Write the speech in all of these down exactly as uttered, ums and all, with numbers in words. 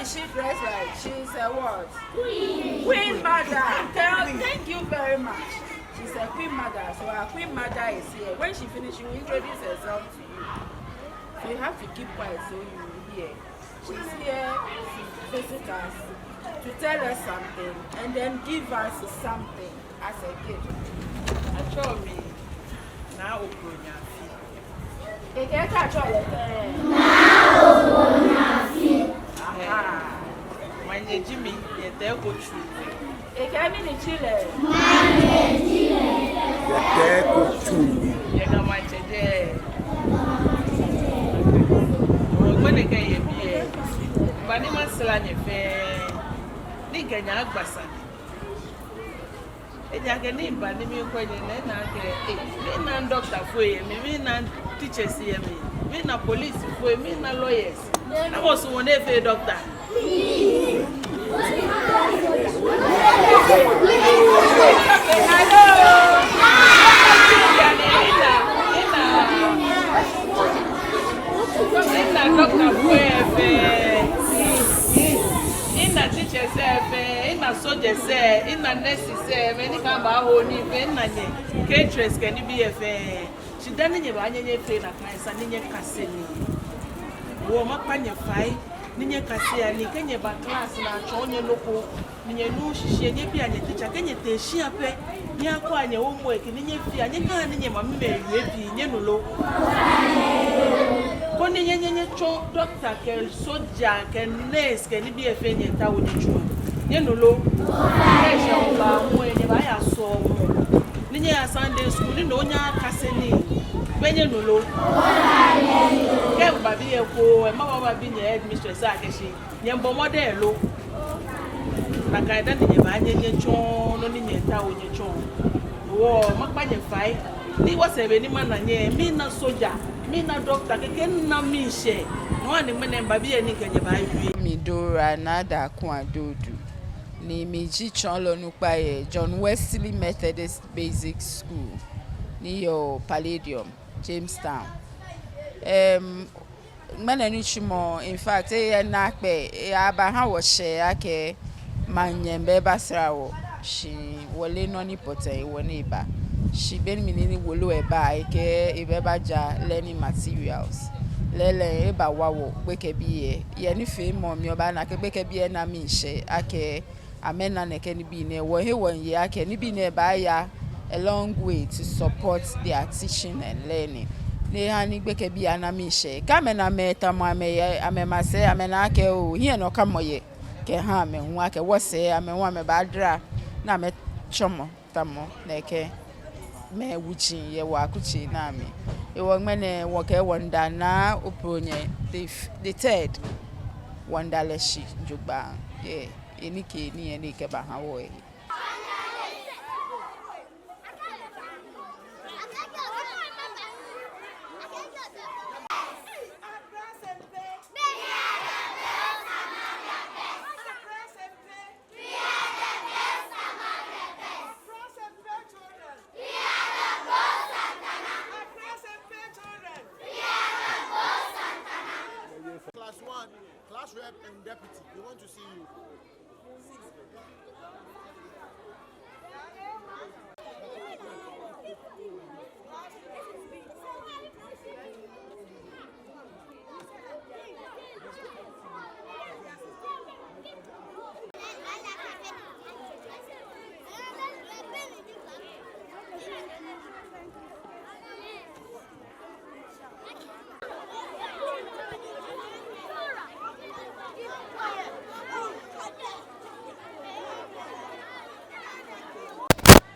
She dressed like she's a what? Queen. Queen mother. Girl, thank you very much. She's a queen mother, so our queen mother is here. When she finishes, she will introduce herself to you. So you have to keep quiet so you will hear. She's here to visit us, to tell us something, and then give us something as a gift. Atsɛɔ mi Naa Okronya Afi. Ekɛɛ akɛ atsɛɔ lɛ tɛŋŋ? Naa Okronya Afi. Aha. Manyɛ ji mi, yɛ Tɛɛko Tsu. Ekɛɛ mɛni ji lɛ? Yɛ Tɛɛko Tsu. Yɛ Ga Maŋtsɛ jɛi. Ŋmɛnɛ kɛ miyɛ biɛ, miba ni masra nyɛ fɛɛ, ni mikɛ nyɛ agba sane. Ejaakɛ ni miba ni mikwɛ nyɛ nɛɛ, mina akɛ, eh, mina doctorfoi yɛ mli, mina teachers yɛ mli, mina policefoi, mina lawyers. Namɔ suɔmɔ ni efee doctor? Mina doctorfoi fɛɛ, mina teachers fɛɛ, mina soldiers fɛɛ, mina nurses fɛɛ, mɛi ni kɛbaahoo nii fɛɛ, mina nyɛ, caterers kɛ nibii fɛɛ. Shi dani nyɛbaanyɛ nyɛfee nakai, esa ni nyɛkase nii. Hewɔ makpa nyɛ fai ni nyɛkasea nii. Kɛ nyɛba class ni atsɔɔ nyɛ nɔ ko, ni nyɛnuuu shishi lɛ, nyɛbia nyɛ teacher. Kɛ nyɛtee shia pɛ, nyɛyakwɛa nyɛ homework ni nyɛfea. Nyɛkahaa ni nyɛmamimɛi awie pii, nyɛnu lo? Koni nyɛnyɛ nyɛtsɔ doctor kɛ soldier kɛ nurse kɛ nibii fɛɛ, nyɛtaoɔ nyɛtsɔɔ. Nyɛnu lo? Kɛ eshɛ wɔbaamu lɛ, nyɛbaaya sɔlemɔ. Ni nyɛya Sunday school, ni no nyɛkase nii. Be nyɛnu lo? Kɛ miba biɛ ekoŋŋ, maba mabi nyɛ headmistress akɛ shi nyɛmiibɔ mɔdɛŋ lo? Nakai dani nyɛbaanyɛ nyɛtsɔɔ nɔ ni nyɛtaoɔ nyɛtsɔɔ. Hewɔ makpa nyɛ fai ni wɔsɛɛ be ni mana nyɛ, mina soldier, mina doctor, kɛkɛ mina miishɛɛ. No hewɔ ni ŋmɛnɛ miba biɛ ni mikɛ nyɛ baawie. Midora Naa Daakun Adoodu. Ni miji tsɔɔlɔ nukpa yɛ John Wesley Methodist Basic School ni yɔɔ Palladium, Jamestown. Em, ŋmɛnɛ nitsumɔ, in fact, eyɛ naakpɛɛ, ebaha wɔ shɛɛ akɛ manyɛ bɛ ebasra wɔ, shi wɔleee nɔ ni pɔtɛɛ hewɔ ni eba. Shi be ni mini ni wolo lɛ ba, ekɛɛ ebɛ ebaja learning materials. Lɛɛlɛŋ ebawa wɔ gbekɛbii lɛ. Yɛ nifeemɔ mli obaana akɛ gbekɛbii lɛ na miishɛɛ akɛ amɛna nɛkɛ nibii nɛɛ. Wɔhe wɔmiiye akɛ nibii nɛɛ baaya a long way to support their teaching and learning. Ni eha ni gbekɛbii lɛ ana miishɛɛ. Kɛ amɛna amɛtamɔ amɛyɛ, amɛmasɛi, amɛna akɛ oo, hiɛnɔkamɔ yɛ kɛha amɛ hu, akɛ wɔsɛɛ amɛ hu amɛbaadara ni amɛtsɔmɔ tamɔ nɛkɛ mɛi wuji yɛ wɔ akutsei nɛɛ amli. Hewɔ ŋmɛnɛ wɔkɛɛ wɔmiida Naa Okronya the f-, the third. Wɔmiida lɛ shi jogbaŋŋ. Yeah, enikeenii ni ekɛbaha wɔ lɛ. We are the best among the best. Accra Saint Faith children. We are the best Santana. Accra Saint Faith children. We are the best Santana. Class one, class rep and deputy, we want to see you.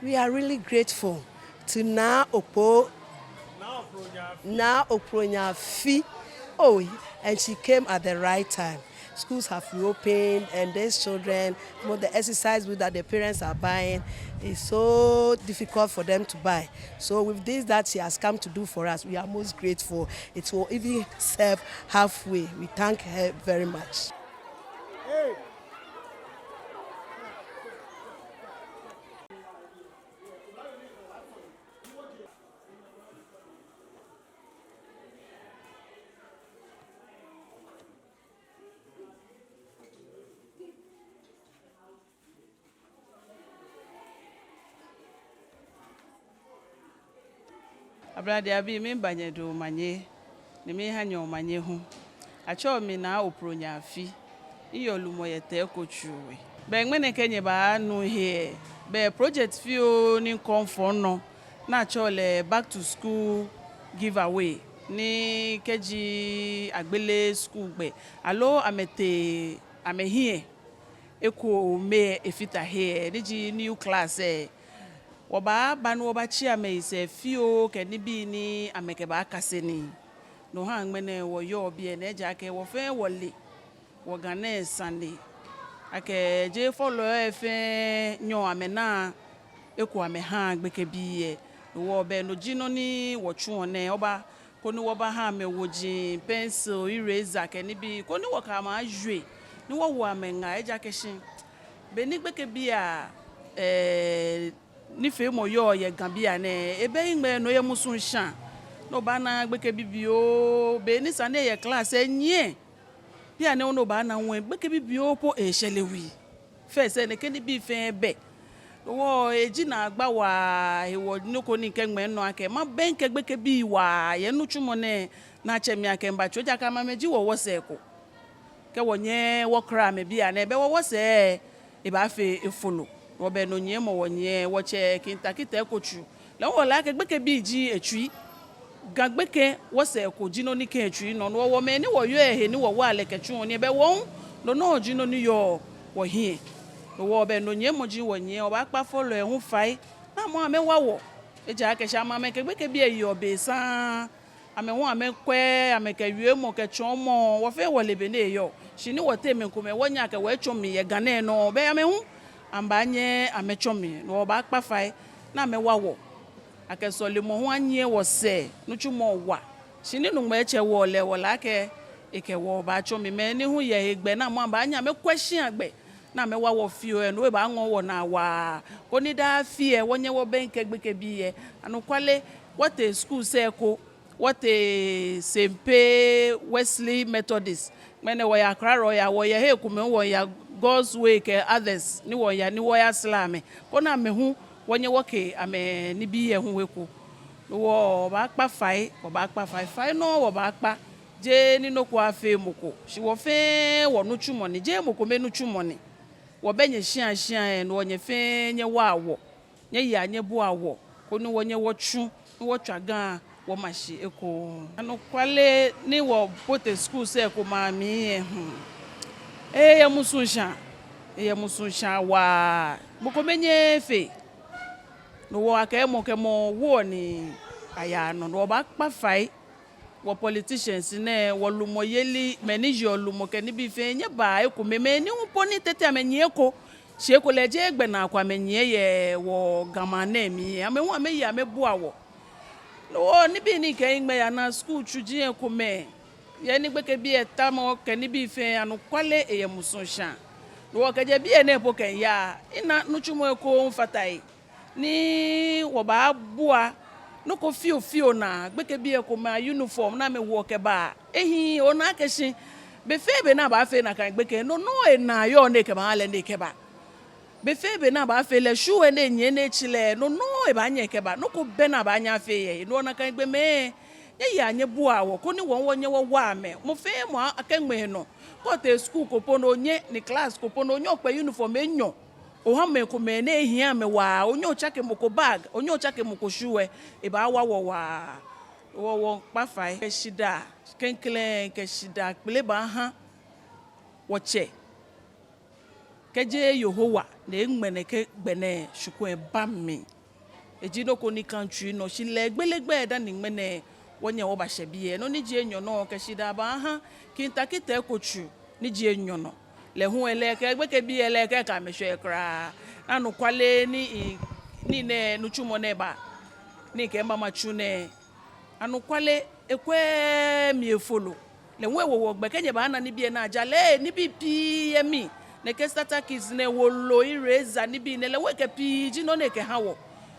We are really grateful to Naa Okpo, Naa Okronya Afi. Oh, and she came at the right time. Schools have reopened, and these children, some of the exercise books that the parents are buying is so difficult for them to buy. So with this that she has come to do for us, we are most grateful. It will even serve halfway. We thank her very much. Ablade abii, miiba nyɛ do omanye, ni miiha nyɛ omanye hu. Atsɛɔ mi Naa Opronyafi, miyɔɔ lumɔ yɛ Teiko Tsuru We. Bɛ ŋmɛnɛ kɛ nyɛbaanu he, bɛ project fioo ni kɔmfɔ nɔ, ni atsɛɔ lɛ back to school giveaway, ni kɛji agbele school gbɛ, aloo amɛtee amɛhiɛ ekome efata he, ni ji new class lɛ, wɔbaaba ni wɔbatsi amɛyisɛɛ fioo kɛ nibii ni amɛkɛbaakase nii. No ha ŋmɛnɛ wɔyɔɔ biɛ nɛɛ, ejaakɛ wɔ fɛɛ wɔle wɔ Ga nɛɛ sane akɛ jeee fɔlɔi lɛ fɛɛ nyɛɔ amɛnaa eko amɛhaa gbekɛbii lɛ. No hewɔ bɛ no ji nɔ ni wɔtsuɔ nɛɛ, wɔba koni wɔbaha amɛ woji, pencil, eraser kɛ nibii, koni wɔkɛ amɛ ajie, ni wɔwo amɛ ŋaa, ejaakɛ shi be ni gbekɛbii a, eh, nifeemɔ yɔɔ yɛ Ga bianɛ, ebɛ hiŋmɛi, no yɛ musuŋ shaa. Ni obaana gbekɛ bibioo, be ni sane lɛ yɛ class lɛ nyiɛ, bianɛ ni obaana hu lɛ, gbekɛ bibioo po eshɛlɛ wui. Fɛɛ sɛɛ nɛkɛ nibii fɛɛ bɛ. No hewɔ eji naagba waa hewɔ nɔ ko ni mikɛŋmɛɛ nɔ akɛ mabɛŋkɛ gbekɛbii waa yɛ nitsumɔ nɛɛ, ni atsɛ mi akɛ mibatsu, ejaakɛ amɛ amɛji wɔ wɔsɛɛ ko. Kɛ wɔnyɛɛɛ wɔkra amɛ bianɛ, bɛ wɔ wɔsɛɛ lɛ ebaafee efolo. Wɔbɛ no nyiɛmɔ wɔnyiɛ wɔtsɛ King Tackie Teiko Tsuru. Lɛ hu wɔle akɛ gbekɛbii ji etsui. Ga gbekɛ wɔsɛɛ ko ji nɔ ni kã etsui nɔ. No hewɔ mɛi ni wɔyɔɔ ehe ni wɔwaa lɛ kɛtsuɔ nii lɛ, bɛ wɔ hu no nɔ ji nɔ ni yɔɔ wɔhiɛ. No hewɔ bɛ no nyiɛmɔ ji wɔnyiɛ, wɔbaakpa fɔlɔi lɛ hu fai, ni amɛ hu amɛwa wɔ. Ejaakɛ shi amɛ amɛkɛ gbekɛbii lɛ yeɔ be saŋŋ. Amɛ hu amɛkwɛ, amɛkɛ wiemɔ kɛ tsɔɔmɔ, wɔ fɛɛ wɔle bɔ ni eyɔɔ. Shi ni wɔteŋ mɛi komɛi wɔnyɛɛɛ akɛ wɔ atsɔ mli yɛ Ga nɛɛ nɔ, bɛ amɛ hu amɛbaanyɛ amɛtsɔ mli. No hewɔ wɔbaakpa fai ni amɛwa wɔ. Akɛ sɔlemɔ hu anyiɛ wɔsɛɛ, nitsumɔ wa. Shi ni Nyɔŋmɔ etsɛ wɔ lɛ, wɔle akɛ ekɛ wɔ baatsɔ mli. Mɛi ni hu yɛ hegbɛ ni amɛ hu amɛbaanyɛ amɛkwɛ shia gbɛ, ni amɛwa wɔ fioo lɛ, no ebaaŋɔ wɔnaa waa. Koni daa afi lɛ wɔnyɛ wɔbɛŋkɛ gbekɛbii lɛ. Anɔkwale, wɔtee school sɛɛ ko, wɔtee Sempe Wesley Methodist. Ŋmɛnɛ wɔyaa Kraro, wɔyaa, wɔyɛ hei komɛi hu wɔyaa God's Way kɛ others, ni wɔyaa ni wɔyasra amɛ. Koni amɛ hu wɔnyɛ wɔkɛ amɛnibii lɛ hu eko. No hewɔ wɔbaakpa fai, wɔbaakpa fai, fai nɔŋŋ wɔbaakpa. Jeee ni nɔ ko afee mɔ ko. Shi wɔ fɛɛ wɔnitsumɔ ni, jeee mɔ kome nitsumɔ ni. Wɔbɛ nyɛ shia shia lɛ, no hewɔ nyɛ fɛɛ nyɛwaa wɔ. Nyɛyea nyɛbua wɔ, koni wɔnyɛ wɔtsu, ni wɔtswa Ga wɔma shi ekoŋŋ. Anɔkwale, ni wɔbote school sɛɛ ko mami lɛ, hmm, eyɛ musuŋ shaa, eyɛ musuŋ shaa waa. Mɔ kome nyɛɛɛ efee. No hewɔ akɛɛ mɔ kɛ mɔ woɔ ni ayaa nɔ. No hewɔ wɔbaakpa fai. Wɔ politicians nɛɛ, wɔlumɔyeli, mɛi ni yeɔ lumɔ kɛ nibii fɛɛ, nyɛbaa ekome. Mɛi ni hu po ni tete amɛnyiɛ eko, shi ekolɛ jeee gbɛnaa ko amɛnyiɛ yɛ wɔ Ga maŋ nɛɛ mli. Amɛ hu amɛye amɛbua wɔ. No hewɔ nibii ni mikɛɛ hiŋmɛi, yana school tsuji lɛ ekomɛi, yɛ ni gbekɛbii lɛ tamɔ kɛ nibii fɛɛ, anɔkwale eyɛ musuŋ shaa. No hewɔ kɛjɛ biɛ nɛɛ po kɛyaa, mina nitsumɔ eko hu fata he ni wɔbaabua nɔ ko fioo fioo naa. Gbekɛbii lɛ ekomɛi a-uniform ni amɛwoɔ kɛbaa, ehiii, ona akɛ shi be fɛɛ be ni abaafee nakai gbekɛ, no nɔŋŋ enaa yɔɔ ni ekɛbaaha lɛ ni ekɛba. Be fɛɛ be ni abaafee lɛ, shoe lɛ ni enyiɛ ni etsi lɛ, no nɔŋŋ ebaanyɛ ekɛba. Nɔ ko bɛ ni abaanyɛ afee yɛ he. No hewɔ nakai gbɔmɛi, nyɛyea nyɛbua wɔ, koni wɔ hu wɔnyɛ wɔwa amɛ. Mɔ fɛɛ mɔ akɛŋmɛ enɔ. Kɛ otee school ko po ni onyɛ, ni class ko po ni onyɛ okpɛ uniform enyɔ oha mɛi komɛi ni ehiaa amɛ waa, onyɛ otsake mɔ ko bag, onyɛ otsake mɔ ko shoe lɛ, ebaawa wɔ waa. Wɔ, wɔkpa fai kɛ shidaa klɛŋklɛŋ kɛ shidaa kpele baaha wɔtsɛ, kɛjeee Yehowa, ni eŋmɛ nɛkɛ gbɛ nɛɛ shi koni eba mli. Eji nɔ ko ni kã etsui nɔ, shi lɛ egbele gbɛ dani ŋmɛnɛ wɔnyɛ wɔbashɛ biɛ. Nɔ ni ji enyɔ nɔ, kɛ shidaa baaha King Tackie Teiko Tsuru ni ji enyɔ nɔ. Lɛ hu ele akɛ gbekɛbii lɛ, ele akɛ ekɛ amɛ shwɛɛɛ kwraa. Anɔkwale, ni, nii nɛɛ, nitsumɔ nɛɛ ba, ni mikɛɛ maba matsu nɛɛ, anɔkwale, ekwɛɛɛ mli efolo. Lɛ hu ewo wɔ gbɛ. Kɛ nyɛbaana nibii lɛ ni aja lɛ, nibii pii yɛ mli. Nɛkɛ starter kits nɛɛ, wolo, eraser, nibii nɛɛ, lɛ hu ekɛ pii ji nɔ ni ekɛha wɔ,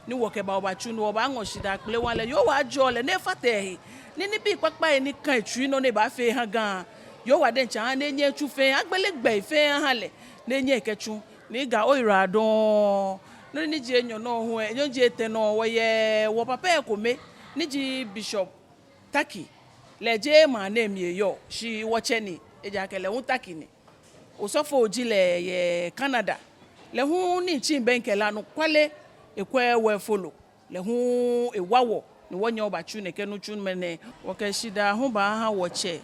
ni wɔkɛba wɔbatsu. No hewɔ wɔbaaŋɔ shidaa kpele wɔha lɛ. Yehowa ajɔɔ lɛ ni efata ehe, ni nibii kpakpai ni kã etsui nɔ ni ebaafee eha Ga, Yehowa diɛŋtsɛ aha ni enyɛ etsu fɛɛ, agbele gbɛi fɛɛ aha lɛ ni enyɛ ekɛtsu. Ni Ga oyiwaladɔŋŋ. Nɔ ni ji enyɔ nɔ hu lɛ, enyɔ ji etɛ nɔ, wɔyɛ wɔ papa lɛ ekome, Ni ji Bishop Taki, lɛ jeee maŋ nɛɛ mli eyɔɔ, shi wɔtsɛ ni, ejaakɛ lɛ hu Taki ni. Osɔfo ji lɛ yɛ Canada. Lɛ hu ni tsi bɛŋkɛ lɛ anɔkwale, ekwɛɛɛ wɔ efolo. Lɛ hu ewa wɔ, ni wɔnyɛ wɔbatsu nɛkɛ nitsumɔ nɛɛ. Wɔkɛ shidaa hu baaha wɔtsɛ,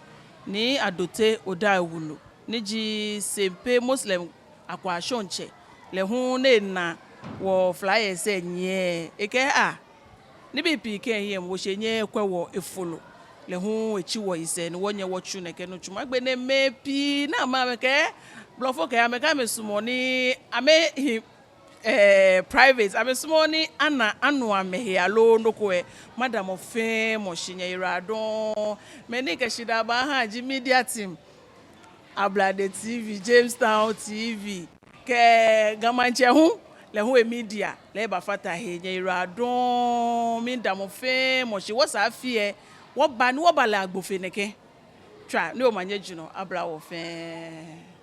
Nii Adote Odai Wulu, ni ji Sempe Muslim akwashɔŋtsɛ. Lɛ hu ni ena wɔ flyers lɛ nyiɛ, ekɛɛ a, nibii pii kɛ ehiɛ mɔ shi enyɛɛɛ ekwɛ wɔ efolo. Lɛ hu etsi wɔyisɛɛ ni wɔnyɛ wɔtsu nɛkɛ nitsumɔ. Agbɛnɛ mɛi pii ni amɛ, amɛkɛɛ, blɔfo kɛɛ, amɛkɛɛ amɛsumɔɔ ni amɛhi, eh, private, amɛsumɔɔ ni ana anu amɛhe aloo nɔ ko lɛ. Madamɔ fɛɛ mɔ shi, nyɛyiwaladɔŋŋ. Mɛi ni kɛ shidaa baaha ji media team, Ablade T V, Jamestown T V, kɛ Ga Maŋtsɛ hu, lɛ hu e media, lɛ ebafata he, nyɛyiwaladɔŋŋ, midamɔ fɛɛ mɔ shi, wɔsɛɛ afi lɛ, wɔba ni wɔba lɛ agbo fe nɛkɛ. Tswa ni omanye jurɔ abla wɔ fɛɛ.